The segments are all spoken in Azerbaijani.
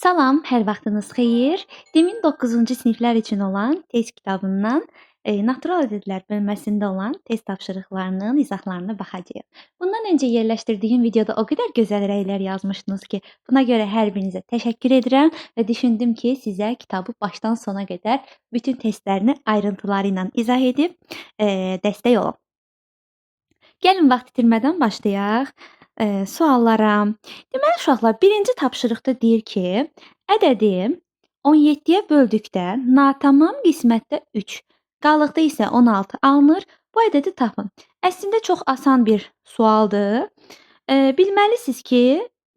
Salam, hər vaxtınız xeyir. Demin 9-cu siniflər üçün olan test kitabından natural ədədlər bölməsində olan test tapşırıqlarının izahlarına baxacağıq. Bundan öncə yerləşdirdiyim videoda o qədər gözəl rəylər yazmışdınız ki, buna görə hər birinizə təşəkkür edirəm və düşündüm ki, sizə kitabı başdan sona qədər bütün testlərini ayrıntıları ilə izah edib dəstək olum. Gəlin vaxt itirmədən başlayaq suallara. Deməli uşaqlar, birinci tapşırıqda deyir ki, ədədi 17-yə böldükdə natamam qismətdə 3, qalıqda isə 16 alınır. Bu ədədi tapın. Əslində çox asan bir sualdır. Bilməlisiniz ki,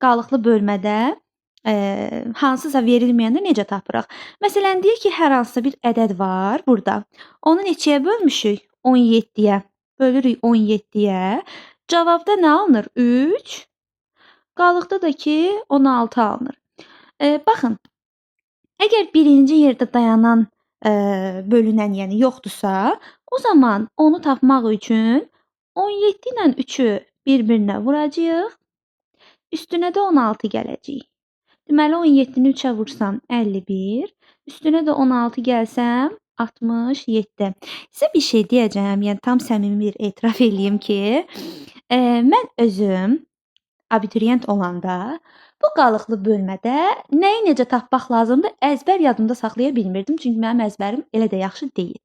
qalıqlı bölmədə hansısa verilməyəndə necə tapırıq? Məsələn, deyir ki, hər hansısa bir ədəd var burada. Onu neçəyə bölmüşük? 17-yə. Bölürük 17-yə. Cavabda nə alınır? 3. Qalıqda da ki 16 alınır. Baxın, əgər birinci yerdə dayanan bölünən, yəni yoxdursa, o zaman onu tapmaq üçün 17 ilə 3-ü bir-birinə vuracağıq. Üstünə də 16 gələcək. Deməli 17-ni 3-ə vursam 51, üstünə də 16 gəlsəm 67. Sizə bir şey deyəcəm, yəni tam səmimi bir etiraf eləyim ki, mən özüm abituriyent olanda bu qalıqlı bölmədə nəyi necə tapmaq lazımdır, əzbər yadımda saxlaya bilmirdim. Çünki mənim əzbərim elə də yaxşı deyil.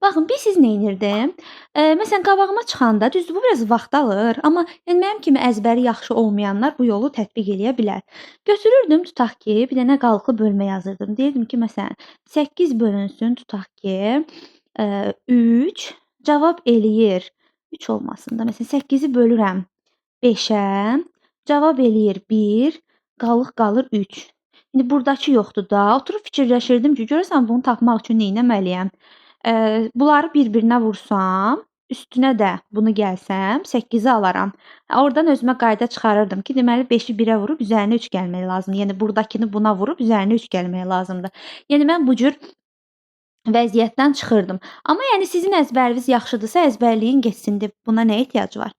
Baxın, bir siz nə edirdim? Məsələn, qabağıma çıxanda, düzdür, bu biraz vaxt alır, amma yəni mənim kimi əzbəri yaxşı olmayanlar bu yolu tətbiq eləyə bilər. Götürürdüm, tutaq ki, bir dənə qalıqlı bölmə yazırdım. Deyirdim ki, məsələn, 8 bölünsün, tutaq ki, 3, cavab eləyir. 3 olmasın da, məsələn, 8-i bölürəm 5-ə, cavab eləyir 1, qalıq qalır 3. İndi buradakı yoxdur da, oturub fikirləşirdim ki, görəsən bunu tapmaq üçün nə etməliyəm? Bunları bir-birinə vursam, üstünə də bunu gəlsəm, 8-i alaram. Oradan özümə qayda çıxarırdım ki, deməli 5-i 1-ə vurub üzərinə 3 gəlmək lazımdır. Yəni buradakını buna vurub üzərinə 3 gəlmək lazımdır. Yəni mən bu cür vəziyyətdən çıxırdım. Amma yəni sizin əzbəriniz yaxşıdırsa, əzbərləyin getsin, buna nə ehtiyac var?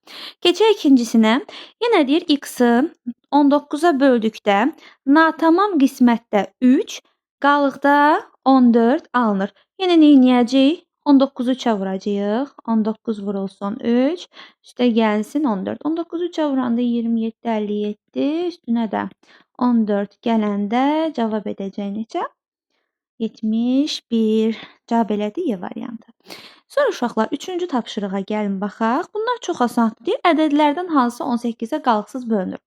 Keçək ikincisinə. Yenə deyir x-i 19-a böldükdə natamam qismətdə 3, qalıqda 14 alınır. Yenə nə edəcəyik? 19-u 3-ə vuracağıq. 19 vurulsun 3, üstə gəlsin 14. 19-u 3-ə vuranda 27, 57, üstünə də 14 gələndə cavab edəcək neçə? 71. Cavab elədi Y variantı. Sonra uşaqlar, üçüncü tapşırığa gəlin baxaq. Bunlar çox asandır. Deyir, ədədlərdən hansı 18-ə qalıqsız bölünür?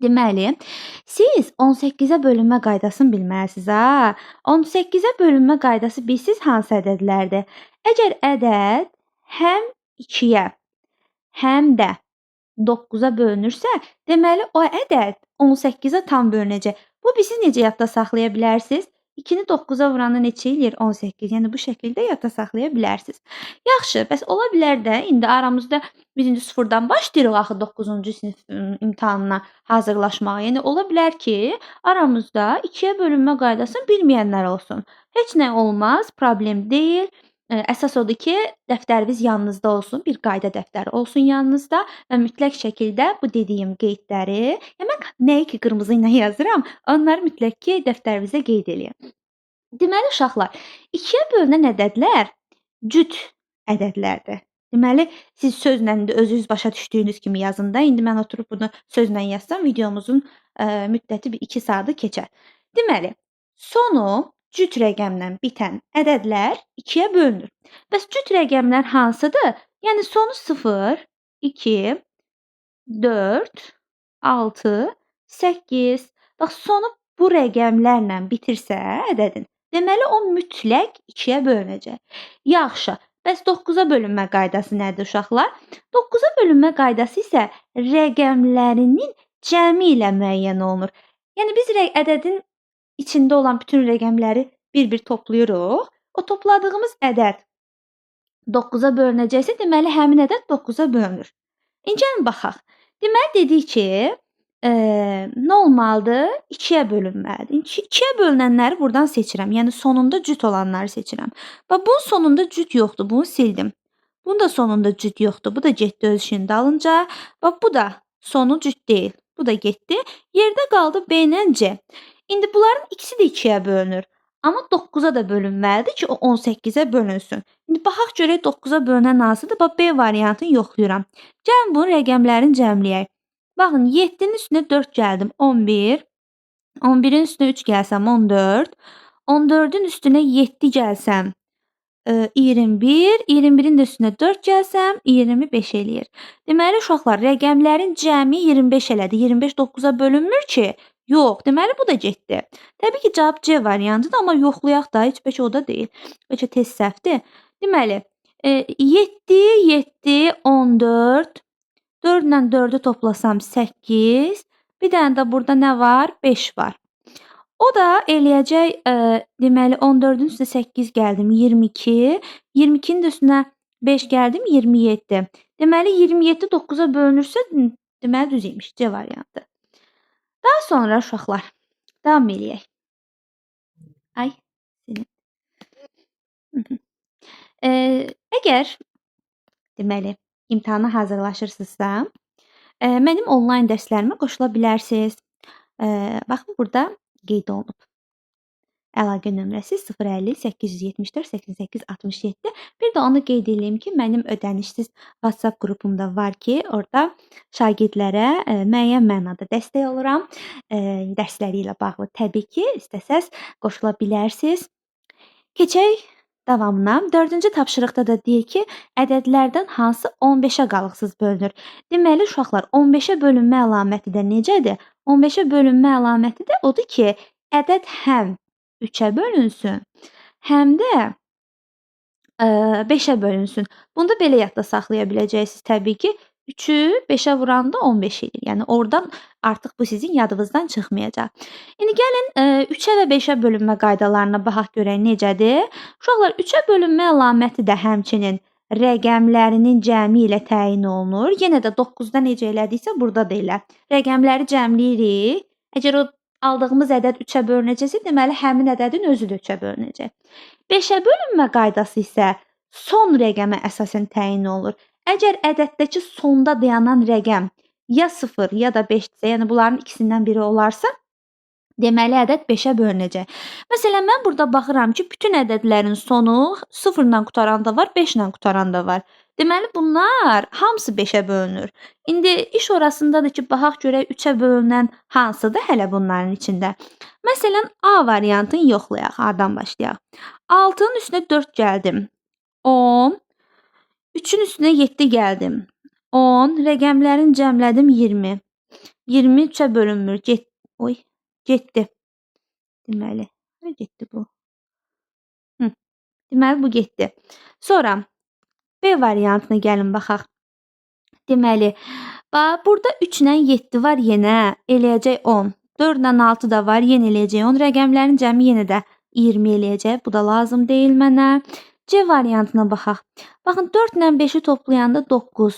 Deməli, siz 18-ə bölünmə qaydasını bilməlisiniz, ha? 18-ə bölünmə qaydası bilsiz hansı ədədlərdir? Əgər ədəd həm 2-yə, həm də 9-a bölünürsə, deməli o ədəd 18-ə tam bölünəcək. Bu siz necə yadda saxlaya bilərsiniz? 2-ni 9-a vuranda neçə eləyir? 18. Yəni bu şəkildə yadda saxlaya bilərsiniz. Yaxşı, bəs ola bilər də indi aramızda biz indi sıfırdan başlayırıq axı 9-cu sinif imtahanına hazırlaşmağa. Yəni ola bilər ki, aramızda 2-yə bölünmə qaydasını bilməyənlər olsun. Heç nə olmaz, problem deyil. Əsas odur ki, dəftəriniz yanınızda olsun, bir qayda dəftəri olsun yanınızda və mütləq şəkildə bu dediyim qeydləri, yəni mən nəyi ki qırmızı ilə yazıram, onları mütləq ki dəftərinizə qeyd eləyin. Deməli uşaqlar, 2-yə bölünən ədədlər cüt ədədlərdir. Deməli, siz sözlə indi özünüz başa düşdüyünüz kimi yazın da. İndi mən oturub bunu sözlə yazsam, videomuzun müddəti bir 2 saatı keçər. Deməli, sonu cüt rəqəmlə bitən ədədlər 2-yə bölünür. Bəs cüt rəqəmlər hansıdır? Yəni sonu 0, 2, 4, 6, 8. Bax, sonu bu rəqəmlərlə bitirsə ədədin, deməli o mütləq 2-yə bölünəcək. Yaxşı, bəs 9-a bölünmə qaydası nədir uşaqlar? 9-a bölünmə qaydası isə rəqəmlərinin cəmi ilə müəyyən olunur. Yəni biz ədədin içində olan bütün rəqəmləri bir-bir toplayırıq. O topladığımız ədəd 9-a bölünəcəksə, deməli həmin ədəd 9-a bölünür. İndi gəlin baxaq. Deməli dedik ki, nə olmalıdır? 2-yə bölünməlidir. 2-yə bölünənləri buradan seçirəm. Yəni sonunda cüt olanları seçirəm. Bax, bunun sonunda cüt yoxdur. Bunu sildim. Bunun da sonunda cüt yoxdur. Bu da getdi öz işinin dalınca. Bax, bu da sonu cüt deyil. Bu da getdi. Yerdə qaldı B ilə C. İndi bunların ikisi də 2-yə bölünür. Amma 9-a da bölünməlidir ki, o 18-ə bölünsün. İndi baxaq görək 9-a bölünən hansıdır? Bax, B variantını yoxlayıram. Gəlin bunun rəqəmlərini cəmləyək. Baxın, 7-nin üstünə 4 gəldim, 11. 11-in üstünə 3 gəlsəm, 14. 14-ün üstünə 7 gəlsəm, 21. 21-in də üstünə 4 gəlsəm, 25 eləyir. Deməli, uşaqlar, rəqəmlərin cəmi 25 elədi. 25 9-a bölünmür ki. Yox, deməli bu da getdi. Təbii ki, cavab C variantıdır, amma yoxlayaq da, heç bəlkə o da deyil. Bəlkə test səhvdir. Deməli, 7, 7, 14, 4 ilə 4-ü toplasam 8, bir dənə də burada nə var? 5 var. O da eləyəcək, deməli, 14-ün üstünə 8 gəldim, 22, 22-nin də üstünə 5 gəldim, 27. Deməli, 27 9-a bölünürsə, deməli, düz imiş, C variantı. Daha sonra uşaqlar, davam eləyək. Ay, senin. Əgər, deməli, imtahana hazırlaşırsınızsa, mənim onlayn dərslərimə qoşula bilərsiniz. Baxın, burada qeyd olunub. Əlaqə nömrəsi 050 874 88 67. Bir də onu qeyd edeyim ki, mənim ödənişsiz WhatsApp qrupumda var ki, orada şagirdlərə müəyyən mənada dəstək oluram. Dərsləri ilə bağlı təbii ki, istəsəz qoşula bilərsiniz. Keçək davamına. 4-cü tapşırıqda da deyir ki, ədədlərdən hansı 15-ə qalıqsız bölünür? Deməli, uşaqlar, 15-ə bölünmə əlaməti də necədir? 15-ə bölünmə əlaməti də odur ki, ədəd həm 3-ə bölünsün, həm də 5-ə bölünsün. Bunu da belə yadda saxlaya biləcəksiniz təbii ki. 3-ü 5-ə vuranda 15 edir. Yəni, oradan artıq bu sizin yadınızdan çıxmayacaq. İndi gəlin 3-ə və 5-ə bölünmə qaydalarına baxaq görək necədir. Uşaqlar, 3-ə bölünmə əlaməti də həmçinin rəqəmlərinin cəmi ilə təyin olunur. Yenə də 9-da necə elədiksə, burada da elə. Rəqəmləri cəmləyirik. Əgər o aldığımız ədəd 3-ə bölünəcəksə, deməli, həmin ədədin özü də 3-ə bölünəcək. 5-ə bölünmə qaydası isə son rəqəmə əsasən təyin olunur. Əgər ədəddəki sonda dayanan rəqəm ya 0 ya da 5-dirsə, yəni bunların ikisindən biri olarsa, deməli, ədəd 5-ə bölünəcək. Məsələn, mən burada baxıram ki, bütün ədədlərin sonu 0 ilə qutaran da var, 5 ilə qutaran da var. Deməli, bunlar hamısı 5-ə bölünür. İndi iş orasındadır ki, baxaq görək 3-ə bölünən hansıdır hələ bunların içində. Məsələn, A variantını yoxlayaq, A-dan başlayaq. 6-nın üstünə 4 gəldim, 10. 3-ün üstünə 7 gəldim, 10. Rəqəmlərini cəmlədim, 20. 20 3-ə bölünmür. Oy, getdi. Deməli, hara getdi bu? Deməli, bu getdi. Sonra B variantına gəlin baxaq. Deməli, burada 3 ilə 7 var, yenə eləyəcək 10. 4 ilə 6 da var, yenə eləyəcək 10. Rəqəmlərin cəmi yenə də 20 eləyəcək. Bu da lazım deyil mənə. C variantına baxaq. Baxın, 4 ilə 5-i toplayanda 9.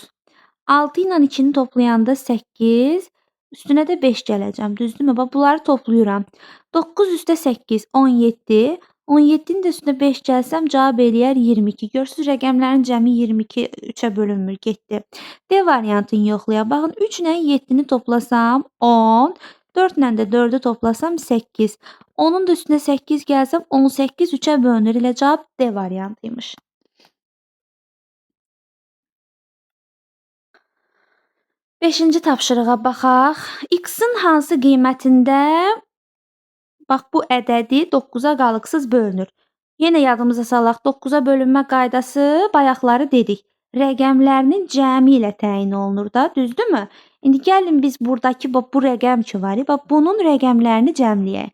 6 ilə 2-ni toplayanda 8. Üstünə də 5 gələcəm, düzdürmü? Bax, bunları toplayıram. 9 üstə 8, 17. 17-nin də üstünə 5 gəlsəm, cavab eləyər 22. Görürsünüz, rəqəmlərin cəmi 22 3-ə bölünmür, getdi. D variantını yoxlayaq. Baxın, 3 ilə 7-ni toplasam 10. 4 ilə də 4-ü toplasam 8. Onun da üstünə 8 gəlsəm, 18 3-ə bölünür. Elə cavab D variantıymış. 5-ci tapşırığa baxaq. X-in hansı qiymətində bax bu ədədi 9-a qalıqsız bölünür. Yenə yadımıza salaq, 9-a bölünmə qaydası bayaqları dedik. Rəqəmlərinin cəmi ilə təyin olunur da, düzdürmü? İndi gəlin biz buradakı bax, bu rəqəm ki var, bax, bunun rəqəmlərini cəmləyək.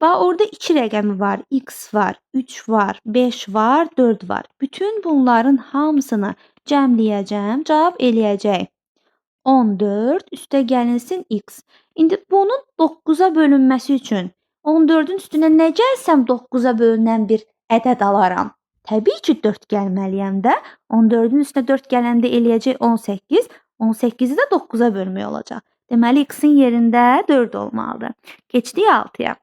Bax, orada 2 rəqəmi var, x var, 3 var, 5 var, 4 var. Bütün bunların hamısını cəmləyəcəm, cavab eləyəcək. 14 üstə gəlinsin x. İndi bunun 9-a bölünməsi üçün 14-ün üstünə nə gəlsəm 9-a bölünən bir ədəd alaram. Təbii ki, 4 gəlməliyəm də. 14-ün üstünə 4 gələndə eləyəcək 18. 18-i də 9-a bölmək olacaq. Deməli, x-in yerində 4 olmalıdır. Keçdik 6-ya.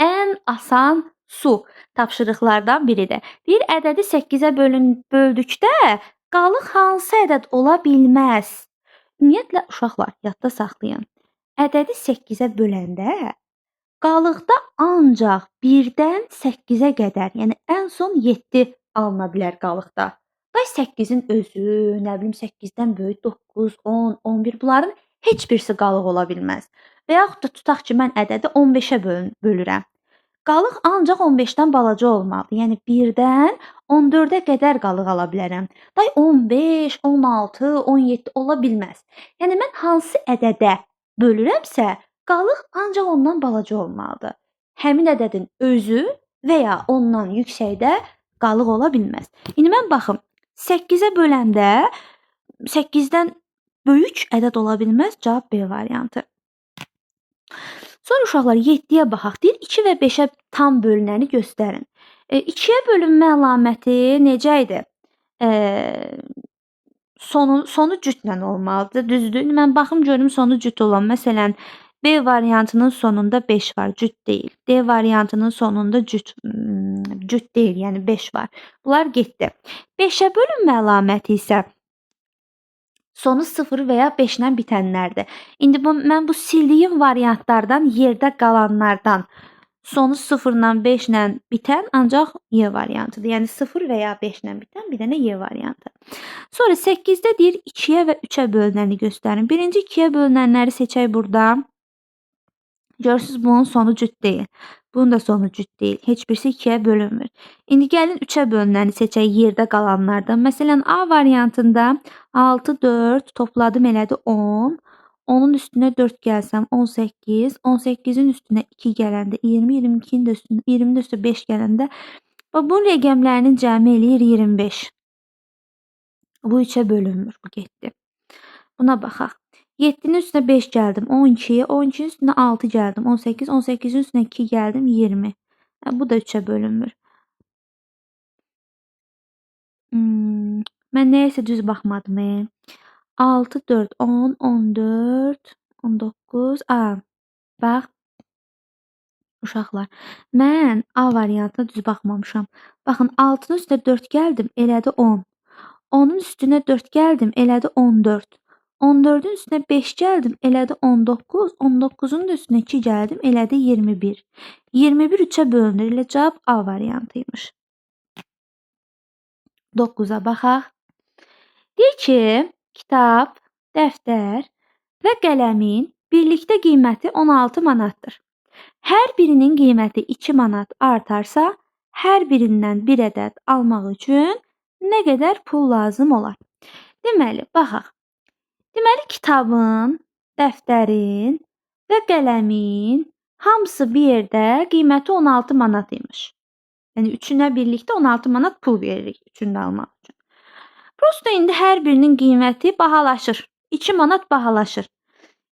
Ən asan su tapşırıqlardan biridir. Bir ədədi 8-ə böldükdə qalıq hansı ədəd ola bilməz? Ümumiyyətlə, uşaqlar, yadda saxlayın. Ədədi 8-ə böləndə qalıqda ancaq 1-dən 8-ə qədər, yəni ən son 7 alına bilər qalıqda. Day 8-in özü, nə bilim 8-dən böyük 9, 10, 11 bunların heç birisi qalıq ola bilməz. Və yaxud da tutaq ki, mən ədədi 15-ə bölürəm. Qalıq ancaq 15-dən balaca olmalıdır. Yəni 1-dən 14-ə qədər qalıq ala bilərəm. Day 15, 16, 17 ola bilməz. Yəni mən hansı ədədə bölürəmsə, qalıq ancaq ondan balaca olmalıdır. Həmin ədədin özü və ya ondan yüksəkdə qalıq ola bilməz. İndi mən baxım, 8-ə böləndə 8-dən böyük ədəd ola bilməz. Cavab B variantı. Sonra uşaqlar 7-yə baxaq. Deyir 2 və 5-ə tam bölünəni göstərin. 2-yə bölünmə əlaməti necə idi? Sonu cütlə olmalıdır. Düzdür? İndi mən baxım görüm sonu cüt olan. Məsələn, B variantının sonunda 5 var, cüt deyil. D variantının sonunda cüt deyil, yəni 5 var. Bunlar getdi. 5-ə bölünmə əlaməti isə sonu 0 və ya 5 ilə bitənlərdir. İndi mən bu sildiyim variantlardan, yerdə qalanlardan sonu 0 ilə 5 ilə bitən ancaq Y variantıdır. Yəni 0 və ya 5 ilə bitən bir dənə Y variantı. Sonra 8-də deyir 2-yə və 3-ə bölünəni göstərin. Birinci 2-yə bölünənləri seçək burada. Görürsünüz, bunun sonu cüt deyil. Bunun da sonu cüt deyil. Heç birisi 2-yə bölünmür. İndi gəlin 3-ə bölünəni seçək yerdə qalanlardan. Məsələn, A variantında 6, 4 topladım elədi 10. 10-un üstünə 4 gəlsəm 18. 18-in üstünə 2 gələndə 20, 22-nin də üstünə, 20-nin də üstünə 5 gələndə bunun rəqəmlərinin cəmi eləyir 25. Bu 3-ə bölünmür. Bu getdi. Buna baxaq. 7-nin üstünə 5 gəldim, 12, 12-nin üstünə 6 gəldim, 18, 18-in üstünə 2 gəldim, 20. Bu da 3-ə bölünmür. Mən nəyəsə düz baxmadım. 6, 4, 10, 14, 19. Bax, uşaqlar, mən A variantına düz baxmamışam. Baxın, 6-nın üstünə 4 gəldim, elədi 10. 10-un üstünə 4 gəldim, elədi 14. 14-ün üstünə 5 gəldim, elədi 19. 19-un da üstünə 2 gəldim, elədi 21. 21 3-ə bölünür. Elə cavab A variantıymış. 9-a baxaq. Deyir ki, kitab, dəftər və qələmin birlikdə qiyməti 16 manatdır. Hər birinin qiyməti 2 manat artarsa, hər birindən bir ədəd almaq üçün nə qədər pul lazım olar? Deməli, baxaq. Deməli, kitabın, dəftərin və qələmin hamısı bir yerdə qiyməti 16 manat imiş. Yəni, üçünə birlikdə 16 manat pul veririk üçünü də almaq üçün. Prosto indi hər birinin qiyməti bahalaşır. 2 manat bahalaşır.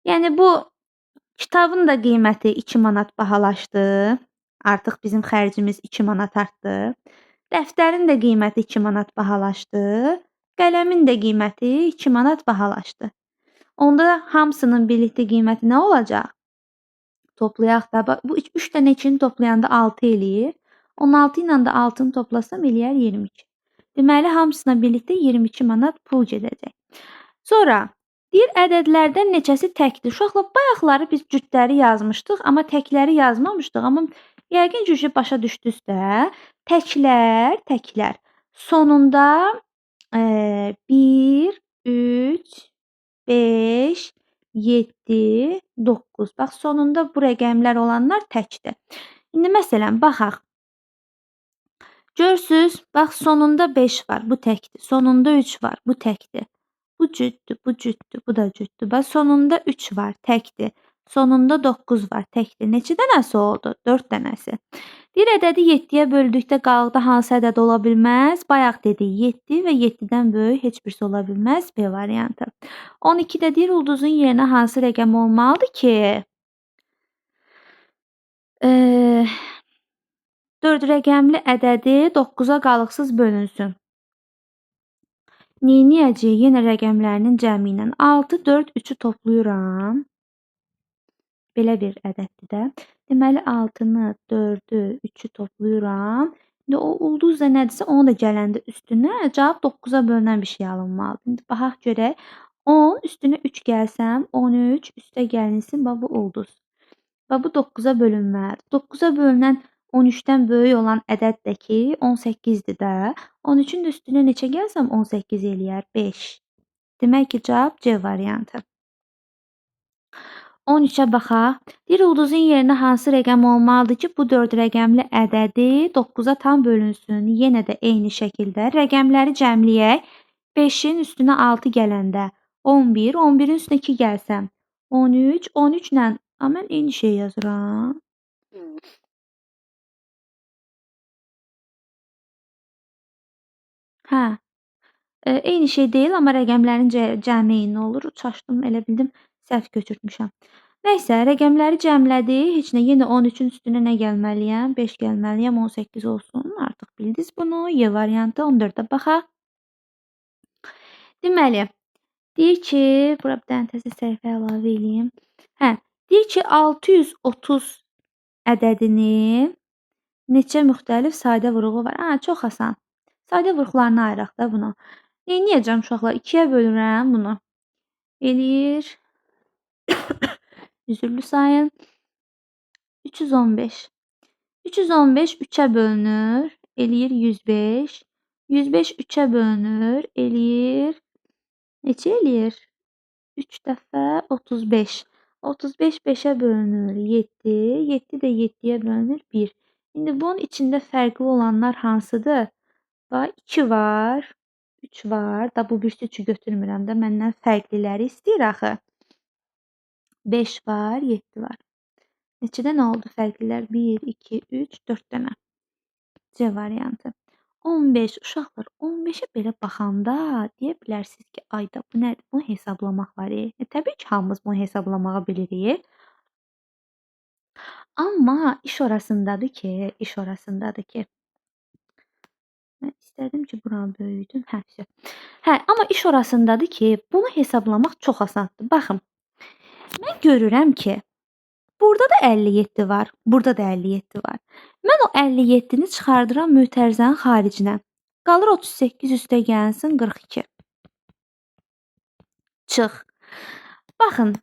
Yəni, bu kitabın da qiyməti 2 manat bahalaşdı. Artıq bizim xərcimiz 2 manat artdı. Dəftərin də qiyməti 2 manat bahalaşdı. Qələmin də qiyməti 2 manat bahalaşdı. Onda hamısının birlikdə qiyməti nə olacaq? Toplayaq da. Bu 3 dənə 2-ni toplayanda 6 eləyir. 16 ilə də 6-nı toplasam eləyər 22. Deməli, hamısına birlikdə 22 manat pul gedəcək. Sonra deyir, ədədlərdən neçəsi təkdir? Uşaqlar, bayaqları biz cütləri yazmışdıq, amma təkləri yazmamışdıq. Amma yəqin ki, başa düşdünüz də. Təklər, təklər. Sonunda 1, 3, 5, 7, 9. Bax, sonunda bu rəqəmlər olanlar təkdir. İndi məsələn, baxaq. Görürsünüz, bax, sonunda 5 var, bu təkdir. Sonunda 3 var, bu təkdir. Bu cütdür, bu cütdür, bu da cütdür. Bax, sonunda 3 var, təkdir. Sonunda 9 var, təkdir. Neçə dənəsi oldu? 4 dənəsi. Bir ədədi 7-yə böldükdə qalıqda hansı ədəd ola bilməz? Bayaq dedik 7 və 7-dən böyük heç birisi ola bilməz. B variantı. 12-də deyir, ulduzun yerinə hansı rəqəm olmalıdır ki? 4 rəqəmli ədədi 9-a qalıqsız bölünsün. Neyniyəcəyik? Yenə rəqəmlərinin cəmi ilə 6, 4, 3-ü toplayıram. Belə bir ədəddir də. Deməli, 6-nı, 4-ü, 3-ü toplayıram. İndi o ulduz da nədirsə, onu da gələndə üstünə cavab 9-a bölünən bir şey alınmalıdır. İndi baxaq görək. 10 üstünə 3 gəlsəm, 13 üstə gəlinsin. Bax, bu ulduz. Bax, bu 9-a bölünməlidir. 9-a bölünən 13-dən böyük olan ədəd də ki, 18-dir də. 13-ün də üstünə neçə gəlsəm 18 eləyər? 5. Demək ki, cavab C variantı. 13-ə baxaq. Deyir, ulduzun yerinə hansı rəqəm olmalıdır ki, bu 4 rəqəmli ədədi 9-a tam bölünsün. Yenə də eyni şəkildə rəqəmləri cəmləyək. 5-in üstünə 6 gələndə 11, 11-in üstünə 2 gəlsəm 13, 13 ilə, mən eyni şey yazıram. Hə, eyni şey deyil, amma rəqəmlərin cəmi eyni olur. Çaşdım, elə bildim, səhv köçürtmüşəm. Nəysə, rəqəmləri cəmlədik. Heç nə, yenə 13-ün üstünə nə gəlməliyəm? 5 gəlməliyəm, 18 olsun. Artıq bildiniz bunu. Y variantı 14-ə baxaq. Deməli, deyir ki, bura bir dənə təzə səhifə əlavə eləyim. Hə, deyir ki, 630 ədədini neçə müxtəlif sadə vuruğu var? Ha, çox asan. Sadə vuruqlarını ayıraq da bunu. Neyniyəcəm uşaqlar? 2-yə bölürəm bunu. Eləyir. Üzürlü sayın. 315. 315 3-ə bölünür. Eləyir 105. 105 3-ə bölünür. Eləyir. Neçə eləyir? 3 dəfə 35. 35 5-ə bölünür. 7. 7 də 7-yə bölünür. 1. İndi bunun içində fərqli olanlar hansıdır? Bax, 2 var, 3 var. Da bu birisi 3-ü götürmürəm də. Məndən fərqliləri istəyir axı. 5 var, 7 var. Neçədə nə oldu fərqlilər? 1, 2, 3, 4 dənə. C variantı. 15. Uşaqlar, 15-ə belə baxanda deyə bilərsiniz ki, ayda bu nədir? Bunu hesablamaq var. Təbii ki, hamımız bunu hesablamağı bilirik. Amma iş orasındadır ki, mən istədim ki, buranı böyüdüm. Hə, hə, amma iş orasındadır ki, bunu hesablamaq çox asandır. Baxın, mən görürəm ki, burada da 57 var, burada da 57 var. Mən o 57-ni çıxardıram mötərizənin xaricinə. Qalır 38 üstə gəlsin 42. Çıx. Baxın,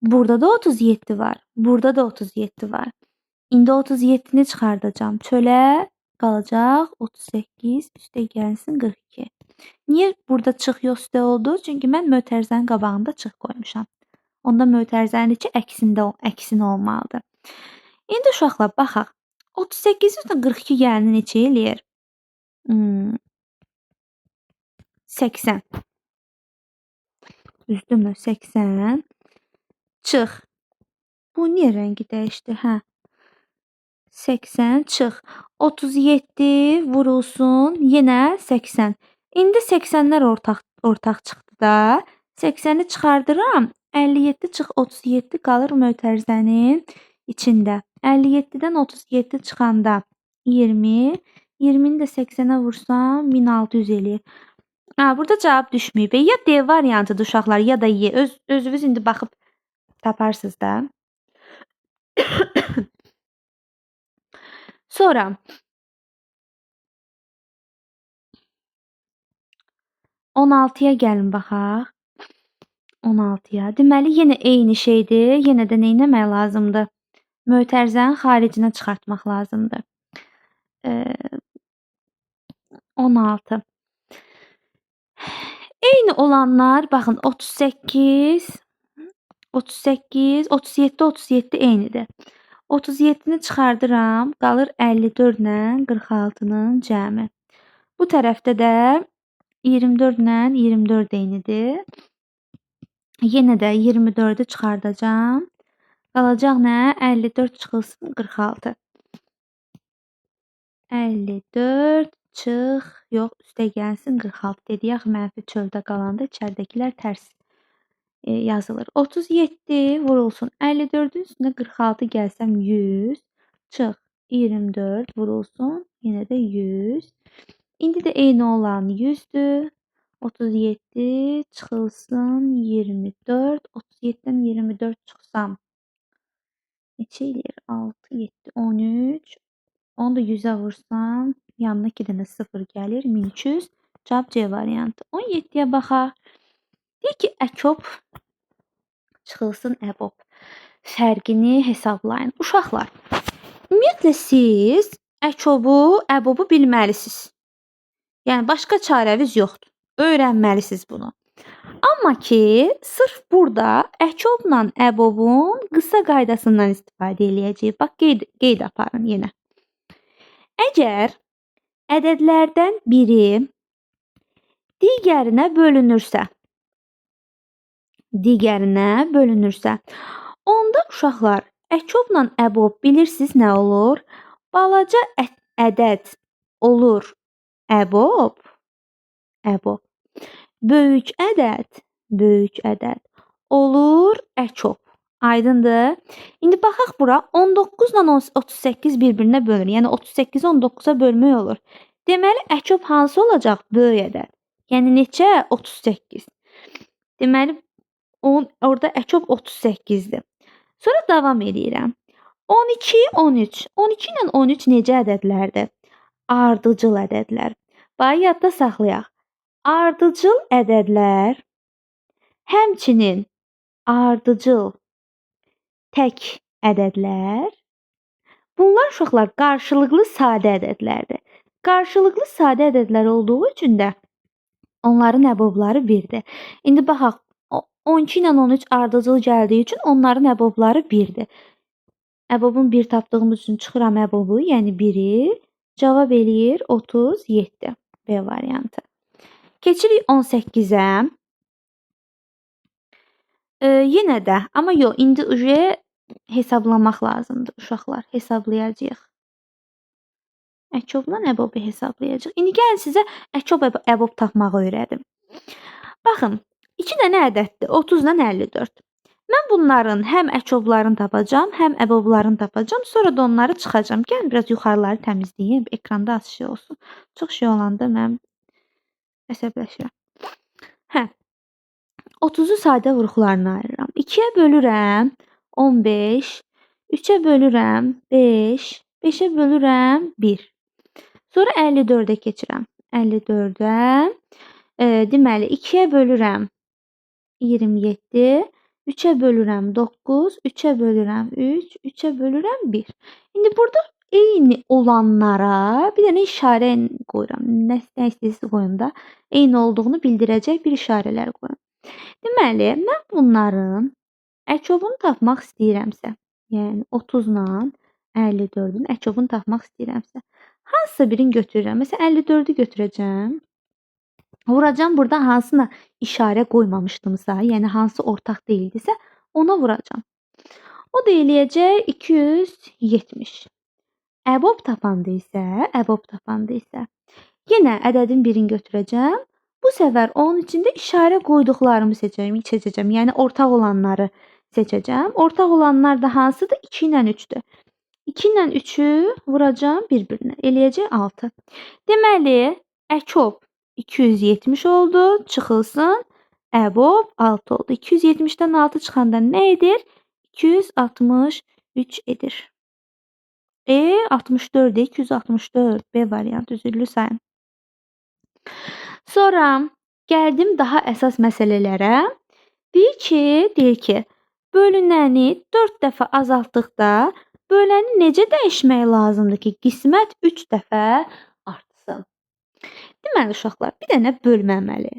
burada da 37 var, burada da 37 var. İndi 37-ni çıxardacağam. Çölə qalacaq 38 üstə gəlsin 42. Niyə burada çıx yox üstə oldu? Çünki mən mötərizənin qabağında çıx qoymuşam. Onda mötərizənin içi əksinə olmalıdır. İndi uşaqlar baxaq. 38 üstə 42 gəlini neçə eləyir? 80. Düzdürmü? 80. Çıx. Bu niyə rəngi dəyişdi? Hə. 80 çıx. 37 vurulsun. Yenə 80. İndi 80-lər ortaq çıxdı da. 80-i çıxardıram. 57 çıx 37 qalır mötərizənin içində. 57-dən 37 çıxanda 20. 20-ni də 80-ə vursam 1600 eləyir. Ha, burada cavab düşməyib. Ya D variantıdır uşaqlar, ya da Y. Özünüz indi baxıb taparsınız da. Sonra 16-ya gəlin baxaq. 16-ya. Deməli, yenə eyni şeydir. Yenə də nə etmək lazımdır? Mötərizənin xaricinə çıxartmaq lazımdır. 16. Eyni olanlar, baxın, 38, 38, 37, 37 eynidir. 37-ni çıxardıram, qalır 54 ilə 46-nın cəmi. Bu tərəfdə də 24 ilə 24 eynidir. Yenə də 24-ü çıxardacağam. Qalacaq nə? 54 çıxılsın 46. 54 çıx, yox, üstə gəlsin 46 dedik. Axı mənfi çöldə qalanda içəridəkilər tərs yazılır. 37 vurulsun. 54-ün üstünə 46 gəlsəm 100. Çıx 24 vurulsun. Yenə də 100. İndi də eyni olan 100-dür. 37 çıxılsın 24. 37-dən 24 çıxsam neçə eləyir? 6, 7, 13. Onu da 100-ə vursam yanına 2 dənə 0 gəlir. 1300. Cavab C variantı. 17-yə baxaq. Deyir ki, əkob çıxılsın əbob. Fərqini hesablayın. Uşaqlar, ümumiyyətlə siz əkobu, əbobu bilməlisiniz. Yəni, başqa çarəniz yoxdur. Öyrənməlisiniz bunu. Amma ki, sırf burada əkobla əbobun qısa qaydasından istifadə eləyəcəyik. Bax, qeyd aparın yenə. Əgər ədədlərdən biri digərinə bölünürsə, onda uşaqlar, əkobla əbob bilirsiniz nə olur? Balaca ədəd olur əbob, əbob. Böyük ədəd olur əkob. Aydındır? İndi baxaq bura 19 ilə 38 bir-birinə bölünür. Yəni 38-i 19-a bölmək olur. Deməli, əkob hansı olacaq? Böyük ədəd. Yəni neçə? 38. Deməli, orada əkob 38-dir. Sonra davam edirəm. 12, 13. 12 ilə 13 necə ədədlərdir? Ardıcıl ədədlər. Bax, yadda saxlayaq. Ardıcıl ədədlər, həmçinin ardıcıl tək ədədlər, bunlar uşaqlar qarşılıqlı sadə ədədlərdir. Qarşılıqlı sadə ədədlər olduğu üçün də onların əbobları birdir. İndi baxaq, 12 ilə 13 ardıcıl gəldiyi üçün onların əbobları birdir. Əbobun 1 tapdığımız üçün çıxıram əbobu, yəni 1-i. Cavab eləyir 37. B variantı. Keçirik 18-ə. Yenə də, amma yox, indi uje hesablamaq lazımdır uşaqlar. Hesablayacağıq. Əkobla əbobu hesablayacağıq. İndi gəlin sizə əkob əbob tapmağı öyrədim. Baxın, 2 dənə ədəddir. 30 ilə 54. Mən bunların həm əkoblarını tapacağam, həm əboblarını tapacağam. Sonra da onları çıxacağam. Gəlin biraz yuxarıları təmizləyim. Ekranda az şey olsun. Çox şey olanda mən əsəbləşirəm. Hə. 30-u sadə vuruqlarına ayırıram. 2-yə bölürəm 15, 3-ə bölürəm 5, 5-ə bölürəm 1. Sonra 54-ə keçirəm. 54-ə, deməli 2-yə bölürəm 27, 3-ə bölürəm 9, 3-ə bölürəm 3, 3-ə bölürəm 1. İndi burada eyni olanlara bir dənə işarə qoyuram. Nə istəyirsiniz qoyun da. Eyni olduğunu bildirəcək bir işarələr qoyun. Deməli, mən bunların əkobunu tapmaq istəyirəmsə, yəni 30 ilə 54-ün əkobunu tapmaq istəyirəmsə, hansısa birini götürürəm. Məsələn, 54-ü götürəcəm. Vuracam burada hansına işarə qoymamışdımsa, yəni hansı ortaq deyildisə, ona vuracam. O da eləyəcək 270. Əbob tapanda isə, yenə ədədin birini götürəcəm. Bu səfər onun içində işarə qoyduqlarımı seçəcəm. Yəni ortaq olanları seçəcəm. Ortaq olanlar da hansıdır? 2 ilə 3-dür. 2 ilə 3-ü vuracam bir-birinə. Eləyəcək 6. Deməli, əkob 270 oldu. Çıxılsın. Əbob 6 oldu. 270-dən 6 çıxanda nə edir? 263 edir. 64, 264 B variantı, üzürlü sayın. Sonra gəldim daha əsas məsələlərə. Deyir ki, bölünəni 4 dəfə azaltdıqda böləni necə dəyişmək lazımdır ki, qismət 3 dəfə artsın? Deməli, uşaqlar, bir dənə bölmə əməli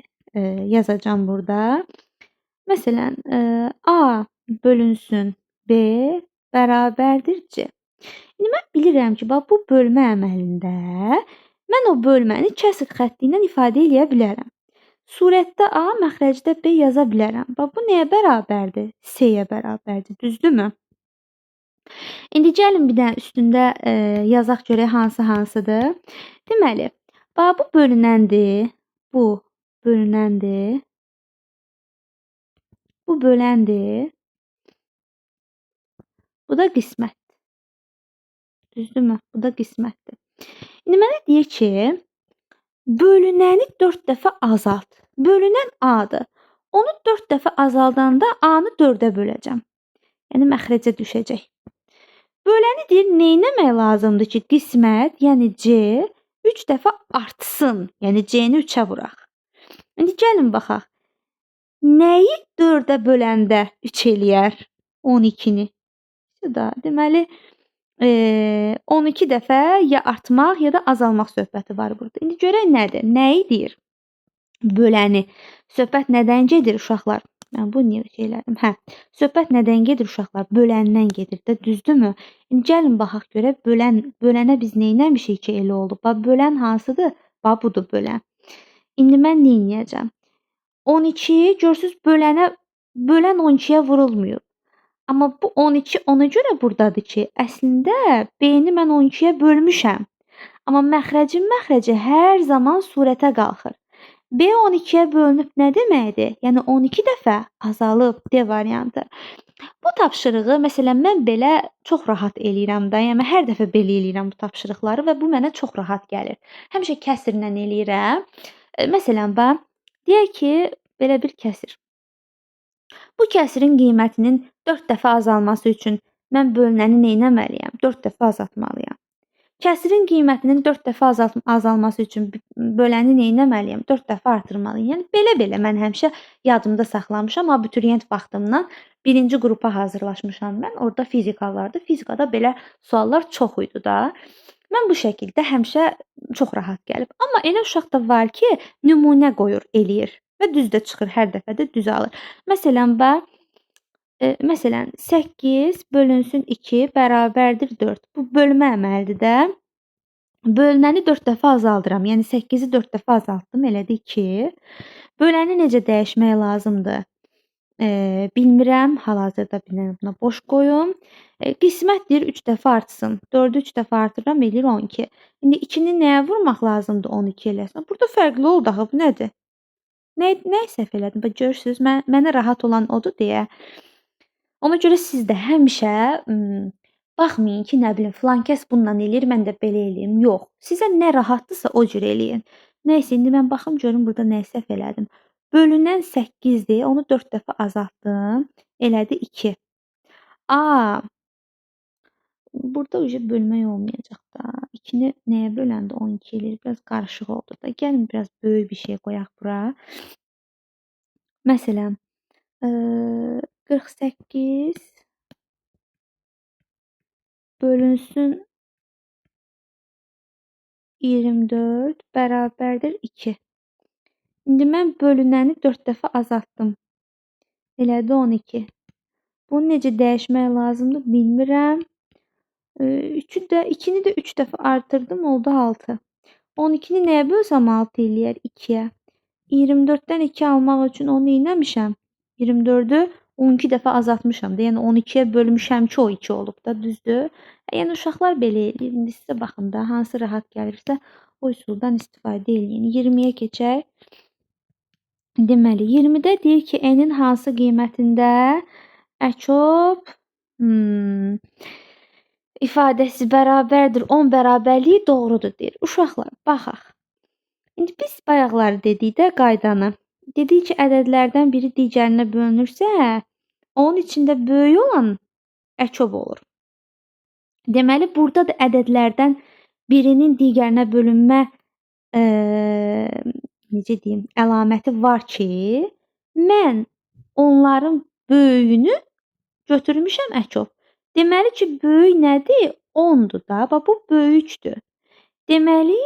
yazacağam burada. Məsələn, A bölünsün B bərabərdir C. İndi mən bilirəm ki, bax, bu bölmə əməlində mən o bölməni kəsir xətti ilə ifadə eləyə bilərəm. Surətdə A, məxrəcdə B yaza bilərəm. Bax, bu nəyə bərabərdir? C-yə bərabərdir, düzdürmü? İndi gəlin bir dənə üstündə yazaq görək hansı hansıdır. Deməli, bax, bu bölünəndir, bu bölünəndir, bu böləndir, bu da qismətdir. Düzdürmü? Bu da qismətdir. İndi mənə deyir ki, bölünəni 4 dəfə azalt. Bölünən A-dır. Onu 4 dəfə azaldanda A-nı 4-ə böləcəm. Yəni, məxrəcə düşəcək. Böləni deyir, nə etmək lazımdır ki, qismət, yəni C 3 dəfə artsın. Yəni, C-ni 3-ə vuraq. İndi gəlin baxaq. Nəyi 4-ə böləndə 3 eləyər? 12-ni. Da, deməli, 12 dəfə ya artmaq, ya da azalmaq söhbəti var burada. İndi görək nədir? Nəyi deyir? Böləni. Söhbət nədən gedir uşaqlar? Mən bu niyə şey elədim? Hə, söhbət nədən gedir uşaqlar? Böləndən gedir də, düzdürmü? İndi gəlin baxaq görək, bölənə biz nə eləmişik ki, elə oldu? Bax, bölən hansıdır? Bax, budur bölən. İndi mən nə eləyəcəm? 12, görürsünüz, bölən 12-yə vurulmuyub. Amma bu 12 ona görə buradadır ki, əslində B-ni mən 12-yə bölmüşəm. Amma məxrəcin məxrəci hər zaman surətə qalxır. B 12-yə bölünüb nə deməkdir? Yəni 12 dəfə azalıb D variantı. Bu tapşırığı məsələn mən belə çox rahat eləyirəm də. Yəni hər dəfə belə eləyirəm bu tapşırıqları və bu mənə çox rahat gəlir. Həmişə kəsirlə eləyirəm. Məsələn, bax, deyək ki, belə bir kəsir. Bu kəsirin qiymətinin 4 dəfə azalması üçün mən bölünəni nə etməliyəm? 4 dəfə azaltmalıyam. Kəsirin qiymətinin 4 dəfə azalması üçün böləni nə etməliyəm? 4 dəfə artırmalıyam. Yəni belə-belə mən həmişə yadımda saxlamışam. Abituriyent vaxtımdan birinci qrupa hazırlaşmışam mən. Orada fizika vardı. Fizikada belə suallar çox idi da. Mən bu şəkildə həmişə çox rahat gəlib. Amma elə uşaq da var ki, nümunə qoyur, eləyir və düz də çıxır, hər dəfə də düz alır. Məsələn, bax, məsələn, 8 bölünsün 2 bərabərdir 4. Bu bölmə əməlidir də. Bölünəni 4 dəfə azaldıram. Yəni 8-i 4 dəfə azaltdım, elədi 2. Böləni necə dəyişmək lazımdır? Bilmirəm. Hal-hazırda bir dənə buna boş qoyum. Qismət deyir 3 dəfə artsın. 4-ü 3 dəfə artırıram, eləyir 12. İndi 2-ni nəyə vurmaq lazımdır 12 eləsin? Burada fərqli oldu axı, bu nədir? Nə səhv elədim? Bax, görürsünüz, mənə rahat olan odur deyə. Ona görə siz də həmişə baxmayın ki, nə bilim, filan kəs bununla eləyir, mən də belə eləyim. Yox, sizə nə rahatdırsa o cür eləyin. Nəysə, indi mən baxım, görüm burada nə səhv elədim. Bölünən 8-dir, onu 4 dəfə azaltdım, elədi 2. A, burada bölmək olmayacaq da. 2-ni nəyə böləndə 12 eləyir? Biraz qarışıq oldu da. Gəlin, biraz böyük bir şey qoyaq bura. Məsələn, 48 bölünsün 24 bərabərdir 2. İndi mən bölünəni 4 dəfə azaltdım. Elədi 12. Bunu necə dəyişmək lazımdır bilmirəm. 2-ni də 3 dəfə artırdım, oldu 6. 12-ni nəyə bölsəm 6 eləyər? 2-yə. 24-dən 2 almaq üçün onu eləmişəm. 24-ü 12 dəfə azaltmışam da. Yəni 12-yə bölmüşəm ki, o 2 olub da, düzdür? Yəni uşaqlar belə eləyir. İndi sizə baxın da, hansı rahat gəlirsə o üsuldan istifadə eləyin. 20-yə keçək. Deməli, 20-də deyir ki, n-in hansı qiymətində əkob ifadəsi bərabərdir 10 bərabərliyi doğrudur deyir. Uşaqlar, baxaq. İndi biz bayaqları dedikdə qaydanı. Dedik ki, ədədlərdən biri digərinə bölünürsə, onun içində böyük olan əkob olur. Deməli, burada da ədədlərdən birinin digərinə bölünmə necə deyim, əlaməti var ki, mən onların böyüyünü götürmüşəm əkob. Deməli ki, böyük nədir? 10-dur da. Bax, bu böyükdür. Deməli,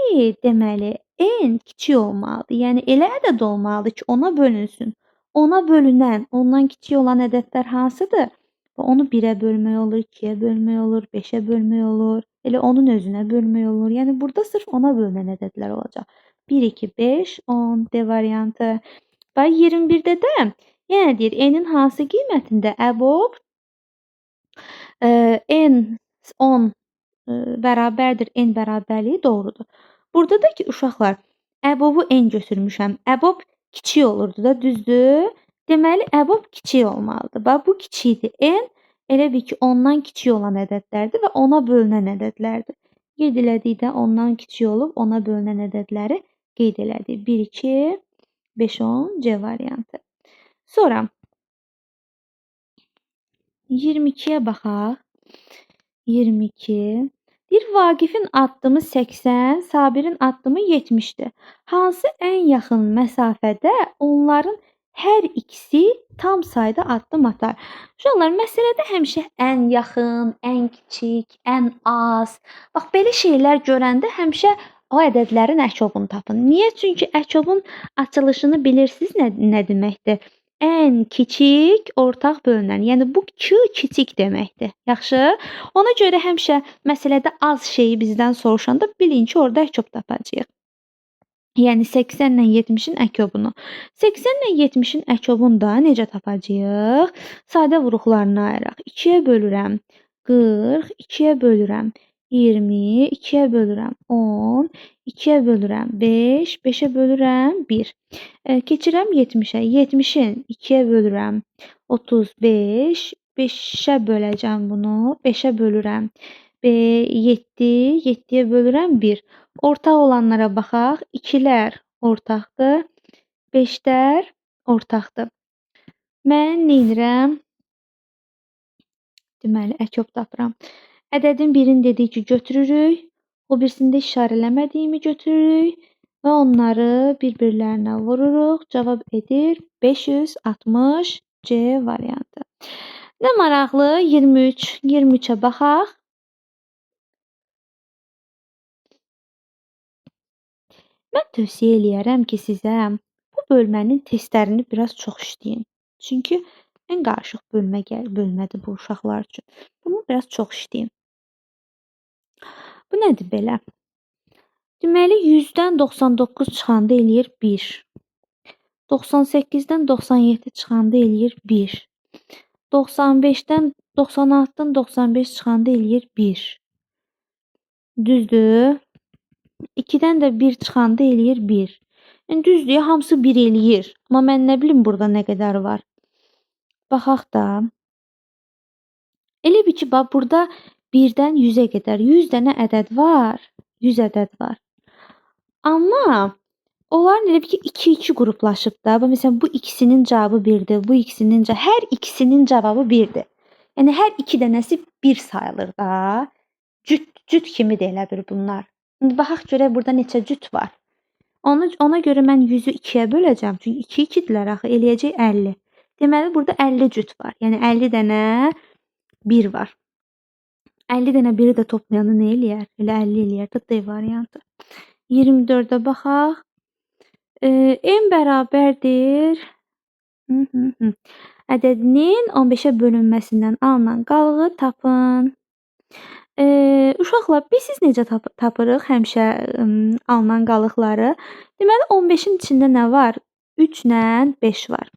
n kiçik olmalıdır. Yəni, elə ədəd olmalıdır ki, ona bölünsün. Ona bölünən, ondan kiçik olan ədədlər hansıdır? Onu 1-ə bölmək olur, 2-yə bölmək olur, 5-ə bölmək olur. Elə onun özünə bölmək olur. Yəni, burada sırf ona bölünən ədədlər olacaq. 1, 2, 5, 10 D variantı. Bax, 21-də də yenə deyir, n-in hansı qiymətində əbob n 10 bərabərdir, n bərabərliyi doğrudur. Burada da ki, uşaqlar, əbobu n götürmüşəm. Əbob kiçik olurdu da, düzdür? Deməli, əbob kiçik olmalıdır. Bax, bu kiçikdir. N elə bil ki, ondan kiçik olan ədədlərdir və ona bölünən ədədlərdir. Qeyd elədikdə ondan kiçik olub, ona bölünən ədədləri qeyd elədik. 1, 2, 5, 10, C variantı. Sonra 22-yə baxaq. 22. Deyir, Vaqifin addımı 80, Sabirin addımı 70-dir. Hansı ən yaxın məsafədə onların Hər ikisi tam sayda addım atar. Uşaqlar, məsələdə həmişə ən yaxın, ən kiçik, ən az. Bax, belə şeylər görəndə həmişə o ədədlərin əkobunu tapın. Niyə? Çünki əkobun açılışını bilirsiniz nə deməkdir? Ən kiçik ortaq bölünən. Yəni, bu Q kiçik deməkdir. Yaxşı? Ona görə həmişə məsələdə az şeyi bizdən soruşanda bilin ki, orada əkob tapacağıq. Yəni, 80 ilə 70-in əkobunu. 80 ilə 70-in əkobunu da necə tapacağıq? Sadə vuruqlarını ayıraq. 2-yə bölürəm 40, 2-yə bölürəm 20, 2-yə bölürəm 10, 2-yə bölürəm 5, 5-ə bölürəm 1. Keçirəm 70-ə. 70-in 2-yə bölürəm 35, 5-ə böləcəm bunu, 5-ə bölürəm 7, 7-yə bölürəm 1. Ortaq olanlara baxaq. 2-lər ortaqdır, 5-lər ortaqdır. Mən nə edirəm? Deməli, əkob tapıram. Ədədin birini dedik ki, götürürük. O birisində işarələmədiyimi götürürük və onları bir-birlərinə vururuq. Cavab edir 560 C variantı. Nə maraqlı? 23. 23-ə baxaq. Mən tövsiyə eləyərəm ki, sizə bu bölmənin testlərini biraz çox işləyin. Çünki ən qarışıq bölmədir bu uşaqlar üçün. Bunu biraz çox işləyin. Bu nədir belə? Deməli, 100-dən 99 çıxanda eləyir 1. 98-dən 97 çıxanda eləyir 1. 95-dən 96-dan 95 çıxanda eləyir 1. Düzdür? 2-dən də 1 çıxanda eləyir 1. Yəni, düzdür, hamısı 1 eləyir. Amma mən nə bilim burada nə qədər var. Baxaq da. Elə bil ki, bax, burada 1-dən 100-ə qədər 100 dənə ədəd var. 100 ədəd var. Amma onların elə bil ki, 2-2 qruplaşıb da. Məsələn, bu ikisinin cavabı 1-dir. Bu ikisinin cavabı, hər ikisinin cavabı 1-dir. Yəni, hər iki dənəsi 1 sayılır da. Cüt kimidir elə bir bunlar. İndi baxaq görək burada neçə cüt var. Ona görə mən 100-ü 2-yə böləcəm. Çünki 2 2-dirlər axı, eləyəcək 50. Deməli, burada 50 cüt var. Yəni, 50 dənə 1 var. 50 dənə 1-i də toplayanı nə eləyər? Elə 50 eləyər də D variantı. 24-ə baxaq. M bərabərdir. Ədədinin 15-ə bölünməsindən alınan qalığı tapın. Uşaqlar, biz siz necə tapırıq həmişə alınan qalıqları? Deməli, 15-in içində nə var? 3 ilə 5 var.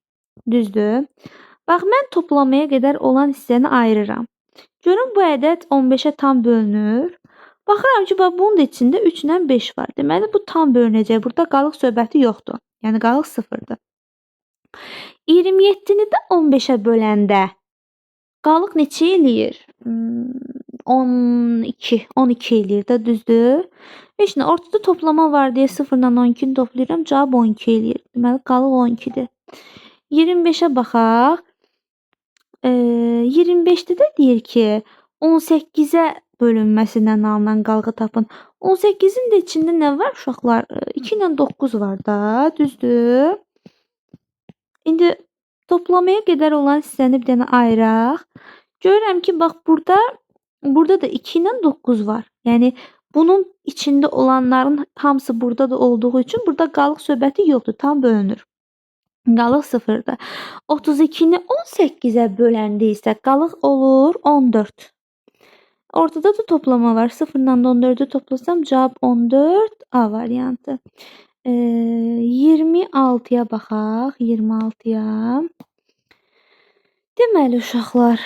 Düzdür? Bax, mən toplamaya qədər olan hissəni ayırıram. Görün, bu ədəd 15-ə tam bölünür. Baxıram ki, bax, bunun da içində 3 ilə 5 var. Deməli, bu tam bölünəcək. Burada qalıq söhbəti yoxdur. Yəni, qalıq 0-dır. 27-ni də 15-ə böləndə qalıq neçə eləyir? 12. 12 eləyir də, düzdür? Heç nə, ortada toplama var deyə 0 ilə 12-ni toplayıram, cavab 12 eləyir. Deməli, qalıq 12-dir. 25-ə baxaq. 25-də də deyir ki, 18-ə bölünməsindən alınan qalığı tapın. 18-in də içində nə var uşaqlar? 2 ilə 9 var da, düzdür? İndi toplamaya qədər olan hissəni bir dənə ayıraq. Görürəm ki, bax, burada da 2 ilə 9 var. Yəni, bunun içində olanların hamısı burada da olduğu üçün burada qalıq söhbəti yoxdur, tam bölünür. Qalıq 0-dır. 32-ni 18-ə böləndə isə qalıq olur 14. Ortada da toplama var. 0-dan da 14-ü toplasam cavab 14. A variantı. 26-ya baxaq. 26-ya. Deməli uşaqlar,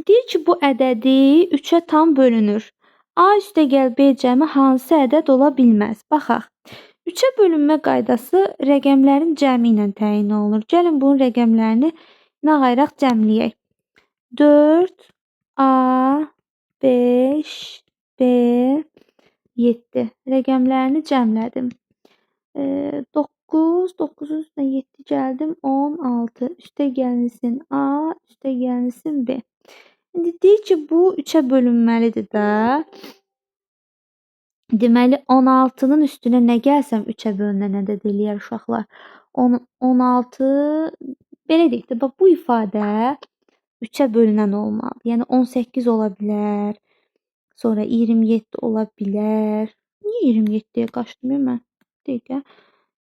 deyir ki, bu ədədi 3-ə tam bölünür. A üstəgəl B cəmi hansı ədəd ola bilməz? Baxaq. 3-ə bölünmə qaydası rəqəmlərin cəmi ilə təyin olunur. Gəlin bunun rəqəmlərini nə ayıraq cəmləyək. 4, A, 5, B, 7. Rəqəmlərini cəmlədim. 9, 9-un üstünə 7 gəldim. 16. Üstə gəlinsin A, üstə gəlinsin B. İndi deyir ki, bu 3-ə bölünməlidir də. Deməli, 16-nın üstünə nə gəlsəm 3-ə bölünən ədəd eləyər uşaqlar. 16, belə deyək də, bax, bu ifadə 3-ə bölünən olmalıdır. Yəni 18 ola bilər, sonra 27 ola bilər. Niyə 27-yə qaçdım mən? Dəqiqə.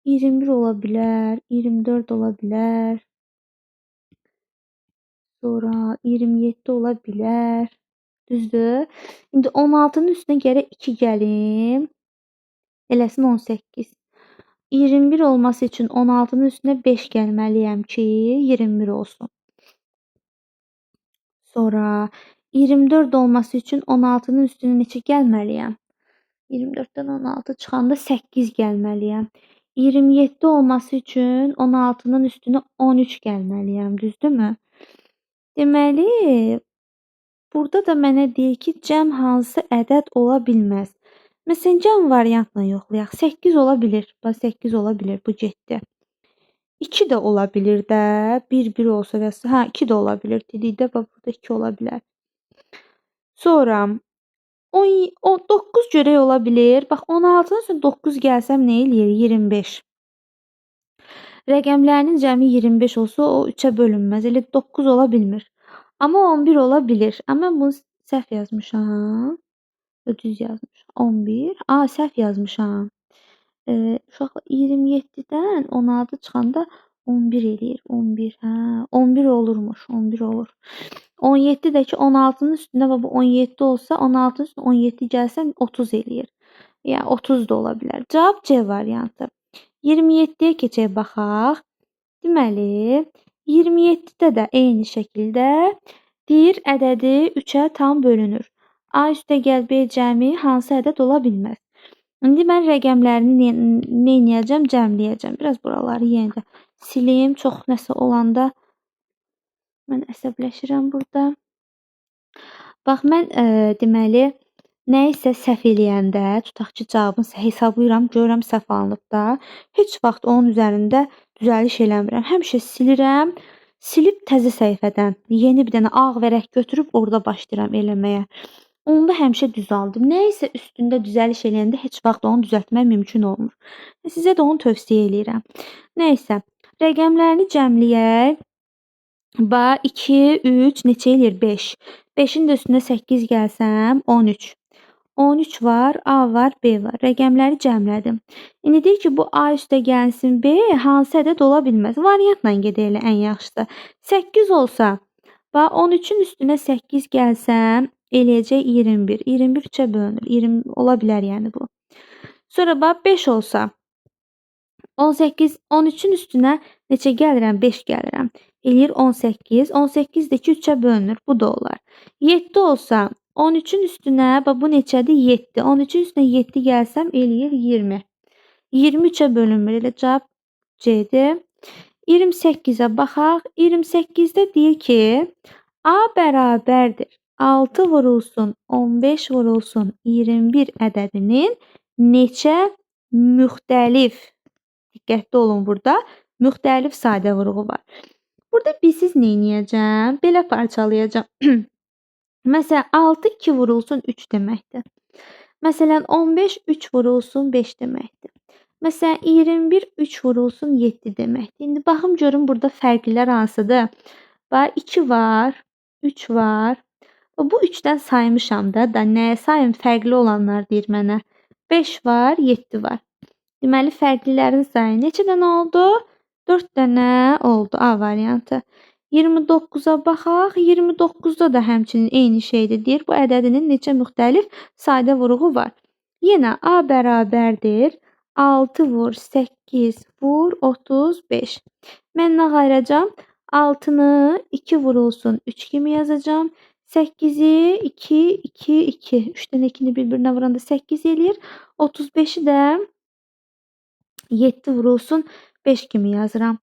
21 ola bilər, 24 ola bilər. Sonra 27 ola bilər. Düzdür? İndi 16-nın üstünə gərək 2 gəlim. Eləsin 18. 21 olması üçün 16-nın üstünə 5 gəlməliyəm ki, 21 olsun. Sonra 24 olması üçün 16-nın üstünə neçə gəlməliyəm? 24-dən 16 çıxanda 8 gəlməliyəm. 27 olması üçün 16-nın üstünə 13 gəlməliyəm, düzdürmü? Deməli, burada da mənə deyir ki, cəm hansı ədəd ola bilməz? Məsələn, cəm variantla yoxlayaq. 8 ola bilir. Bax, 8 ola bilir. Bu getdi. 2 də ola bilir də. 1, 1 olsa və ya, hə, 2 də ola bilir. Dedikdə, bax, burada 2 ola bilər. Sonra 9 görək ola bilir. Bax, 16-nın üstünə 9 gəlsəm nə eləyir? 25. Rəqəmlərinin cəmi 25 olsa, o 3-ə bölünməz. Elə 9 ola bilmir. Amma 11 ola bilir. Amma mən bunu səhv yazmışam. Düz yazmışam. 11. A, səhv yazmışam. Uşaqlar, 27-dən 16 çıxanda 11 eləyir. 11, hə. 11 olurmuş. 11 olur. 17 də ki, 16-nın üstündə bu 17 olsa, 16-nın üstünə 17 gəlsəm 30 eləyir. Yəni 30 da ola bilər. Cavab C variantı. 27-yə keçək baxaq. Deməli, 27-də də eyni şəkildə deyir ədədi 3-ə tam bölünür. A üstə gəl B cəmi hansı ədəd ola bilməz? İndi mən rəqəmlərini nə eləyəcəm? Cəmləyəcəm. Biraz buraları yenə də silim. Çox nəsə olanda mən əsəbləşirəm burada. Bax, mən deməli, nəyisə səhv eləyəndə, tutaq ki, cavabını hesablayıram, görürəm səhv alınıb da, heç vaxt onun üzərində düzəliş eləmirəm. Həmişə silirəm, silib təzə səhifədən yeni bir dənə ağ vərəq götürüb orada başlayıram eləməyə. Onda həmişə düzaldım. Nəyisə üstündə düzəliş eləyəndə heç vaxt onu düzəltmək mümkün olmur. Sizə də onu tövsiyə eləyirəm. Nəysə, rəqəmlərini cəmləyək. Bax, 2, 3, neçə eləyir? 5. 5-in də üstünə 8 gəlsəm, 13. 13 var, A var, B var. Rəqəmləri cəmlədim. İndi deyir ki, bu A üstə gəlsin B hansı ədəd ola bilməz? Variantla gedək elə ən yaxşısı. 8 olsa, bax, 13-ün üstünə 8 gəlsəm, eləyəcək 21. 21 3-ə bölünür. 20 ola bilər yəni bu. Sonra bax, 5 olsa, 18, 13-ün üstünə neçə gəlirəm? 5 gəlirəm. Eləyir 18. 18 də ki, 3-ə bölünür. Bu da olar. 7 olsa, 13-ün üstünə, bax, bu neçədir? 7. 13-ün üstünə 7 gəlsəm, eləyir 20. 23-ə bölünmür. Elə cavab C-dir. 28-ə baxaq. 28-də deyir ki, A bərabərdir. 6 vurulsun, 15 vurulsun, 21 ədədinin neçə müxtəlif, diqqətli olun burada, müxtəlif sadə vurğu var. Burada bilsiz nə eləyəcəm? Belə parçalayacağam. Məsələn, 6 2 vurulsun 3 deməkdir. Məsələn, 15 3 vurulsun 5 deməkdir. Məsələn, 21 3 vurulsun 7 deməkdir. İndi baxım görüm burada fərqlilər hansıdır? Bax, 2 var, 3 var. Bu 3-dən saymışam da, nəyə sayım? Fərqli olanlar deyir mənə. 5 var, 7 var. Deməli, fərqlilərin sayı neçə dənə oldu? 4 dənə oldu A variantı. 29-a baxaq. 29-da da həmçinin eyni şeydir. Deyir, bu ədədinin neçə müxtəlif sadə vurğu var. Yenə A bərabərdir. 6 vur 8 vur 35. Mən nə ayıracağam? 6-nı 2 vurulsun 3 kimi yazacağam. 8-i 2, 2, 2. 3 dənə 2-ni bir-birinə vuranda 8 eləyir. 35-i də 7 vurulsun 5 kimi yazıram.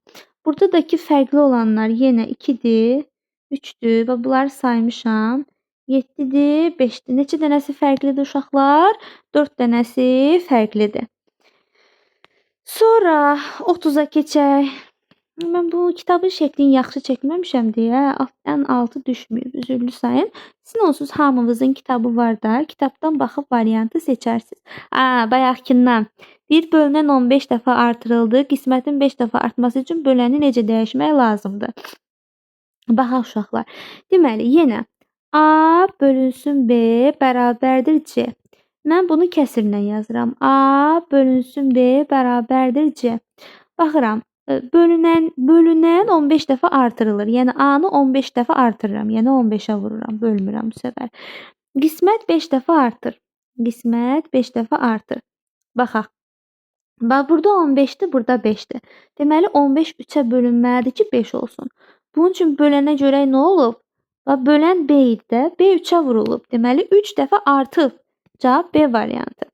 Buradakı fərqli olanlar yenə 2-dir, 3-dür və bunları saymışam. 7-dir, 5-dir. Neçə dənəsi fərqlidir uşaqlar? 4 dənəsi fərqlidir. Sonra 30-a keçək. Mən bu kitabın şəklini yaxşı çəkməmişəm deyə ən altı düşməyib, üzürlü sayın. Sizin onsuz hamınızın kitabı var da, kitabdan baxıb variantı seçərsiniz. Bayaqkindən. Deyir, bölünən 15 dəfə artırıldı. Qismətin 5 dəfə artması üçün böləni necə dəyişmək lazımdır? Baxaq uşaqlar. Deməli, yenə A bölünsün B bərabərdir C. Mən bunu kəsirlə yazıram. A bölünsün B bərabərdir C. Baxıram, bölünən 15 dəfə artırılır. Yəni A-nı 15 dəfə artırıram. Yəni 15-ə vururam, bölmürəm bu səfər. Qismət 5 dəfə artır. Qismət 5 dəfə artır. Baxaq. Bax, burada 15-dir, burada 5-dir. Deməli, 15 3-ə bölünməlidir ki, 5 olsun. Bunun üçün bölənə görək nə olub? Bax, bölən B idi də, B 3-ə vurulub. Deməli, 3 dəfə artıb. Cavab B variantı.